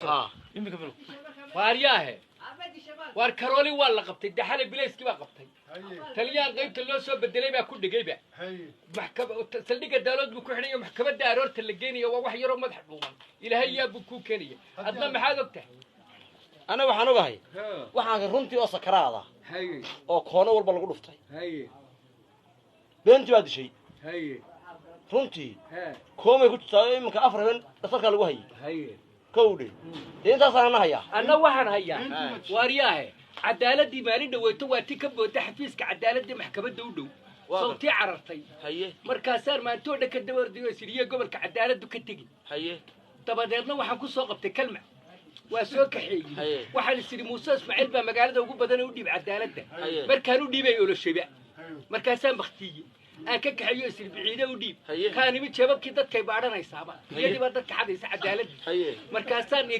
Imika bilow. Waaryaahe, waar Karooli waa la qabtay. Daxale bilayskii baa qabtay. Taliyaan qaybta loo soo bedelay baa ku dhegayba. Saldhigga Daalood buu ku xidhayo, maxkamadda aroorta la geenaya. Waa wax yaroo madax dhuuman. Ilaahay yaabuu kuu keenaya. Adna maxaad og tahay? Ana waxaan ogahay, waxaan runtii oo sakaraada oo koono walba lagu dhuftay. Beentii baa dishay. Runtii koomay ku jirtaa iminka, 4 habeen dhasarkaa lagu hayay. Kowdhe, dee intaasaan ana hayaa. Anna waxaan hayaa, waaryaahe, cadaaladii maalin dhaweyto waa ti ka booda xafiiska cadaaladii maxkamadda u dhow. Sawtii carartay. Markaasaan maantoo dhan ka daba ordayo, isiriye gobolka cadaaladdu ka tegi. Dabadeedna waxaan ku soo qabtay Kalmac, waa soo kaxeeyey. Waxaan is idhi Muuse Ismaaciil baa magaalada ugu badan, u dhiib cadaaladda. Markaan u dhiibay oloshaba, markaasaan baktiye aan ka kaxeeyo, is idhi Biciide u dhiib. Kaan imi jeebabkii dadkay baadhanaysaaba, iyadii baa dadka xadaysa cadaaladda. Markaasaan